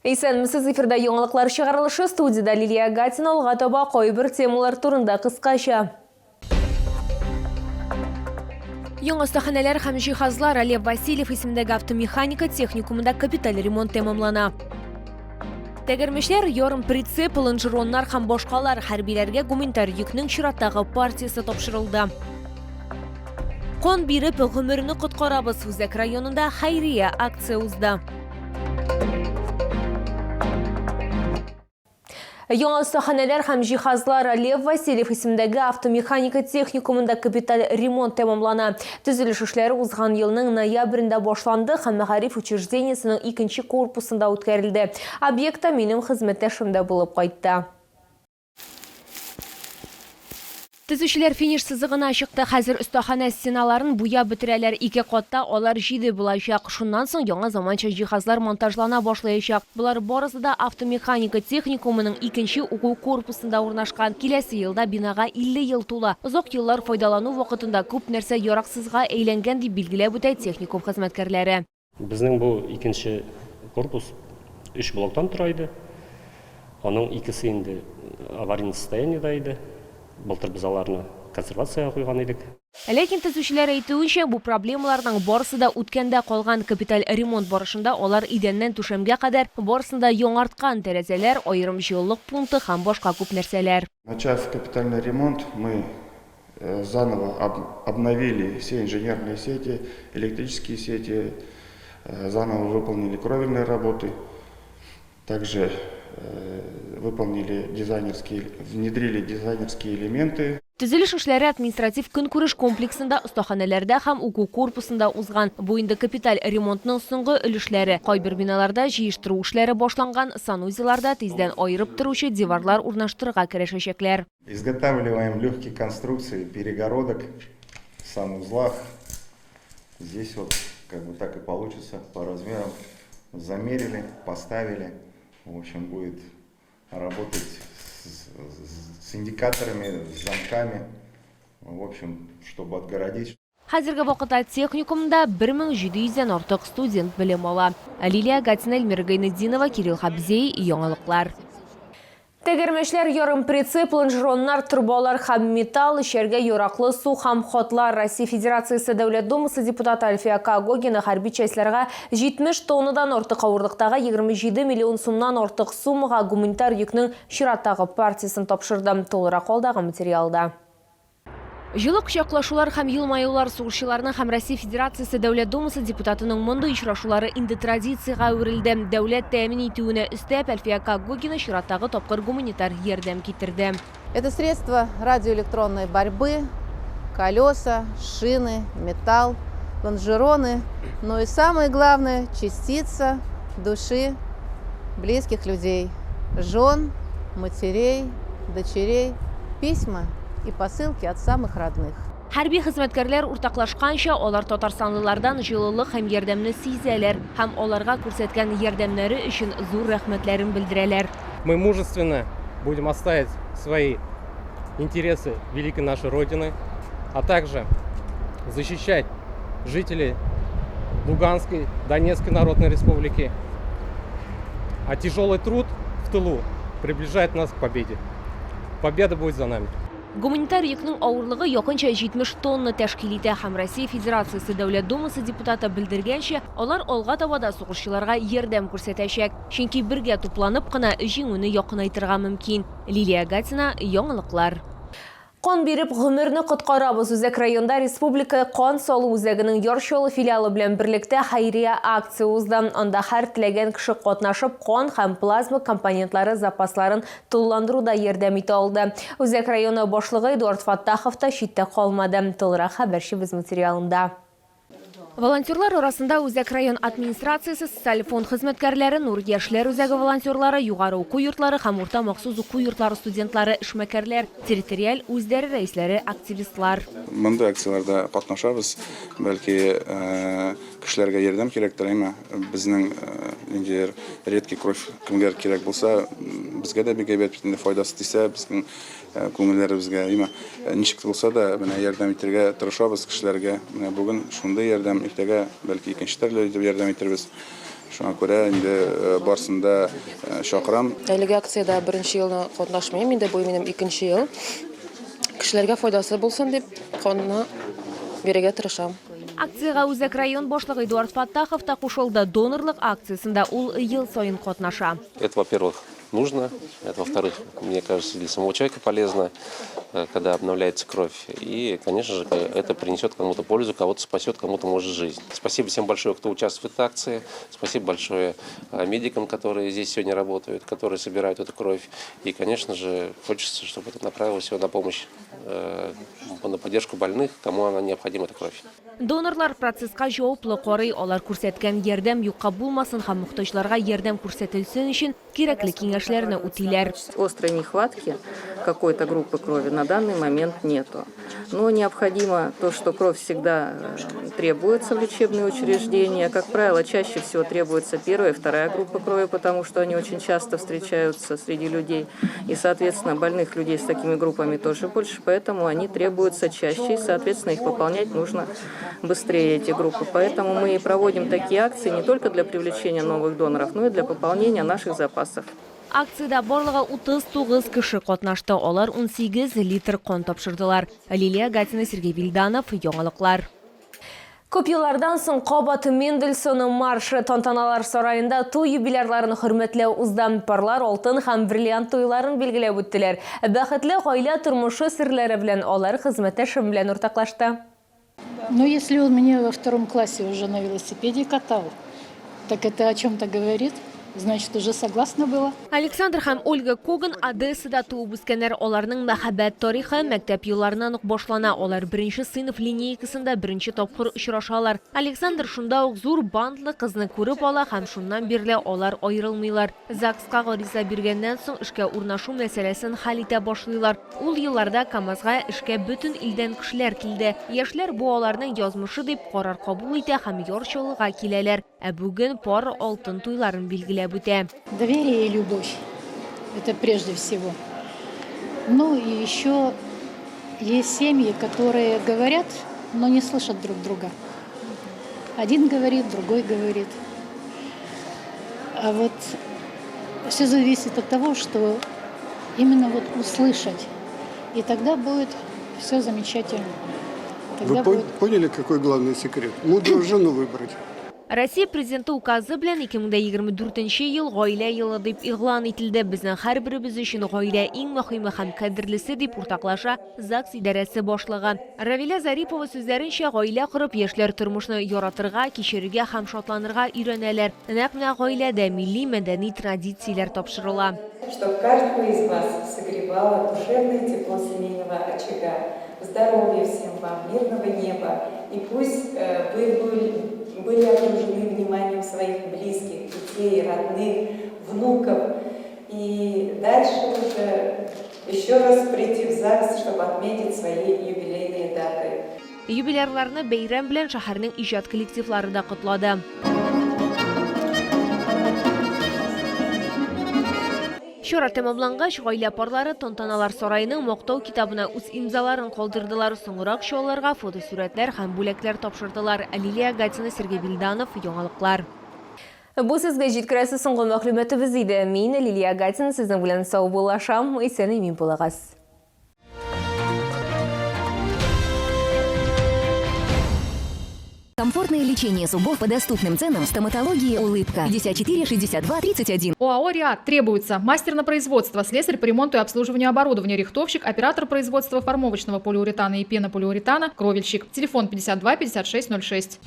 Исәнмесез, эфирда яңалыклар чыгарылышы, студиядә Лилия Гатина, алга таба кайбер темалар турында кыскача. Яңа остаханәләр һәм җиһазлар Лев Васильев исемендәге автомеханика техникумында капиталь ремонт тәмамлана. Тәгәрмәчләр, ярым прицеп, лонжероннар һәм башкалар хәрбиләргә гуманитар йөкнең чираттагы партиясе тапшырылды. Кан биреп, гомерне коткарабыз Үзәк районында хәйрия акция узды. Яңа остаханәләр һәм җиһазлар Лев Васильев исемендәге автомеханика техникумында капиталь ремонт тәмамлана. Төзелеш эшләре узган елның ноябрендә башланды һәм мәгариф учреждениесенең икенче корпусында үткәрелде. Объектта минем хезмәттәшем дә булып кайтты. Төзүчеләр финиш сызыгына чыкты. Хәзер остаханә стеналарын буяп бетерәләр. Ике катта алар җиде булачак. Шуннан соң яңа заманча җиһазлар монтажлана башлаячак. Болар барысы да автомеханика техникумының икенче уку корпусында урнашкан. Киләсе елда бинага 50 ел тула. Озак еллар файдалану вакытында күп нәрсә яраксызга әйләнгән, дип билгеләп үтә техникум хезмәткәрләре. Безнең бу икенче корпус өч блоктан тора иде. Аның икесе инде аварийный состояниедә иде. Былтыр без аларны консервациягә куйган идек. Ләкин төзүчеләр әйтүенчә, бу проблемаларның барысы да үткәндә калган. Капиталь ремонт барышында алар идәннән түшәмгә кадәр барысын да яңарткан, тәрәзәләр, аерым җылылык пункты һәм башка күп нәрсәләр. Начав капитальный ремонт, мы заново обновили все инженерные сети, электрические сети, заново выполнили кровельные работы, также выполнили дизайнерские, внедрили дизайнерские элементы. Төзелеш эшләре административ-көнкүреш комплексында, остаханәләрдә һәм уку корпусында узган. Бу инде капиталь ремонтның соңгы өлешләре. Кайбер биналарда җыештыру эшләре башланган, санузелларда тиздән аерып торучы диварлар урнаштырырга керешәчәкләр. Изготавливаем легкие конструкции перегородок в санузлах. Здесь вот как бы так и получится по размерам. Замерили, поставили. В общем, будет работать с, с индикаторами, с замками. В общем, чтобы отгородить. Хәзерге вакытта техникумда 1700 дән артык студент белем ала. Лилия Гатина, Эльмира Гайнетдинова, Кирилл Хабзей, Яңалыклар. Тәгәрмәчләр, ярымприцеп, лонжероннар, торбалар һәм металл, эчәргә яраклы су һәм хатлар. Россия Федерациясе Дәүләт Думасы депутаты Альфия Когогина хәрби частьләргә 70 тоннадан артык авырлыктагы 27 миллион сумнан артык суммага гуманитар йөкнең чираттагы партиясен тапшырды. Тулырак алдагы материалда. Җылы кочаклашулар һәм елмаюлар сугышчыларның һәм Россия Федерациясе Дәүләт Думасы депутатының мондый очрашулары инде традициягә әверелде. Дәүләт тәэмин итүенә өстәп, Әлфия Когогина чираттагы тапкыр гуманитар ярдәм китерде. Это средства радиоэлектронной борьбы, колеса, шины, металл, лонжероны, но и самое главное, частица души близких людей, жен, матерей, дочерей, письма и посылки от самых родных. Хәрби хезмәткәрләр уртаклашканча, алар татарстанлылардан җылылык һәм ярдәмне сизәләр һәм аларга күрсәткән ярдәмнәре өчен зур рәхмәтләрен белдерәләр. Мы мужественно будем отстаивать свои интересы великой нашей Родины, а также защищать жителей Луганской, Донецкой Народной Республики. А тяжелый труд в тылу приближает нас к победе. Победа будет за нами. Гуманитар йөкнең авырлыгы якынча 70 тонна тәшкил итә һәм Россия Федерациясе Дәүләт Думасы депутаты белдергәнчә, алар алга таба да сугышчыларга ярдәм күрсәтәчәк. Чөнки бергә тупланып кына җиңүне якынайтырга мөмкин. Лилия Гатина, Яңалыклар. Кан биреп, гомерне коткарабыз. Үзәк районда Республика кан салу үзәгенең Яр Чаллы филиалы белән берлектә хәйрия акция узды. Анда һәр теләгән кеше катнашып, кан һәм плазма компонентлары запасларын тулыландыруда ярдәм итә алды. Үзәк районы башлыгы Эдуард Фаттахов та читтә калмады. Тулырак хәбәрчебез материалында. Волонтерлар арасында Үзәк район администрациясе, социаль фонд хезмәткәрләре, Нур яшьләр үзәге волонтерлары, югары уку йортлары һәм урта махсус уку йортлары студентлары, эшмәкәрләр, территориаль үзидарә рәисләре, активистлар. Мондый акцияләрдә катнашабыз. Бәлки, кешеләргә ярдәм кирәктер, әмма безнең ниндидер редкий кровь кемгәдер кирәк булса, безгә дә бик әйбәт бит инде, файдасы тисә, безнең Күңелләребезгә, әйме, ничек булса да, менә ярдәм итәргә тырышабыз кешеләргә. Менә бүген шундый ярдәм, иртәгә, бәлки, икенче төрле итеп ярдәм итербез. Шуңа күрә инде барысын да чакырам. Әлеге акциядә беренче елны катнашмыйм, инде бу минем икенче ел. Кешеләргә файдасы булсын дип, канны бирергә тырышам. Акциягә Үзәк район башлыгы Эдуард Фаттахов та кушылды. Донорлык акциясендә ул ел саен катнаша. Это, во-первых, нужно. Это, во-вторых, мне кажется, для самого человека полезно, когда обновляется кровь. И, конечно же, это принесет кому-то пользу, кого-то спасет, кому-то может жизнь. Спасибо всем большое, кто участвует в этой акции. Спасибо большое медикам, которые здесь сегодня работают, которые собирают эту кровь. И, конечно же, хочется, чтобы это направилось все на помощь, на поддержку больных, кому она необходима, эта кровь. Донорлар процесска җаваплы карый, алар күрсәткән ярдәм юкка булмасын һәм мохтаҗларга ярдәм күрсәтелсен өчен кирәкле киңәшләрне үтиләр. Острой нехватки какой-то группы крови на данный момент нету. Но необходимо то, что кровь всегда требуется в лечебные учреждения. Как правило, чаще всего требуется первая и вторая группа крови, потому что они очень часто встречаются среди людей. И, соответственно, больных людей с такими группами тоже больше, поэтому они требуются чаще, и, соответственно, их пополнять нужно быстрее, эти группы. Поэтому мы и проводим такие акции не только для привлечения новых доноров, но и для пополнения наших запасов. Акциядә барлыгы 39 кеше катнашты, алар 18 литр кан тапшырдылар. Лилия Гатина, Сергей Вильданов, Яңалыклар. Күп еллардан соң кабат Мендельсон маршы тантаналар сараенда туй юбилярларын хөрмәтләү узды. Парлар алтын һәм бриллиант туйларын билгеләп үттеләр. Бәхетле гаилә тормышы серләре белән алар хезмәттәшем белән уртаклашты. Ну, если он меня во втором классе уже на велосипеде катал, так это о чем-то говорит. Значит, уже согласна была. Александр һәм Ольга Коган Одессада туып үскәннәр. Аларның мәхәббәт тарихы мәктәп елларыннан ук башлана. Алар беренче сыйныф линейкасында беренче тапкыр очрашалар. Александр шунда ук зур бантлы кызны күреп ала һәм шуннан бирле алар аерылмыйлар. ЗАГСка гариза биргәннән соң эшкә урнашу мәсьәләсен хәл итә башлыйлар. Ул елларда КАМАЗга эшкә бөтен илдән кешеләр килде. Яшьләр бу аларның язмышы дип карар кабул итә һәм Яр Чаллыга киләләр. Ә бүген пар алтын туйларын билгеләп үтә. Доверие и любовь – это прежде всего. Ну и еще есть семьи, которые говорят, но не слышат друг друга. Один говорит, другой говорит. А вот все зависит от того, что именно вот услышать. И тогда будет все замечательно. Тогда Вы поняли, какой главный секрет? Мудрую жену выбрать. Россия президенты указы белән 2024 ел гаилә елы дип игълан ителде. Безнең һәрберебез өчен гаилә иң мөһиме һәм кадерлесе, дип уртаклаша ЗАГС идарәсе башлыгы. Равилә Зарипова сүзләренчә, гаилә корып, яшьләр тормышны яратырга, кичерергә һәм шатланырга өйрәнәләр. Нәкъ менә гаиләдә милли мәдәни традицияләр тапшырыла. Чтоб каждого из вас согревало душевное тепло семейного очага. Здоровья всем вам, мирного неба. И пусть вы были окружены вниманием своих близких, детей, родных, внуков. И дальше уже еще раз прийти в ЗАГС, чтобы отметить свои юбилейные даты. Юбилярларны бәйрәм белән шәһәрнең иҗат коллективлары да котлады. Чара тәмамлангач, гаилә парлары Тантаналар сараеның Мактау китабына үз имзаларын калдырдылар. Соңрак чаллыларга фотосурәтләр һәм бүләкләр тапшырдылар. Лилия Гатина, Сергей Вильданов, Яңалыклар. Бу сезгә җиткерәсе соңгы мәгълүматыбыз иде. Мин, Лилия Гатина, сезнең белән саубуллашам. Исән-имин булыгыз. Комфортное лечение зубов по доступным ценам в стоматологии «Улыбка». 54 62 31. ОАО «Риат» требуется мастер на производство, слесарь по ремонту и обслуживанию оборудования, рихтовщик, оператор производства формовочного полиуретана и пенополиуретана, кровельщик. Телефон 52 56 06.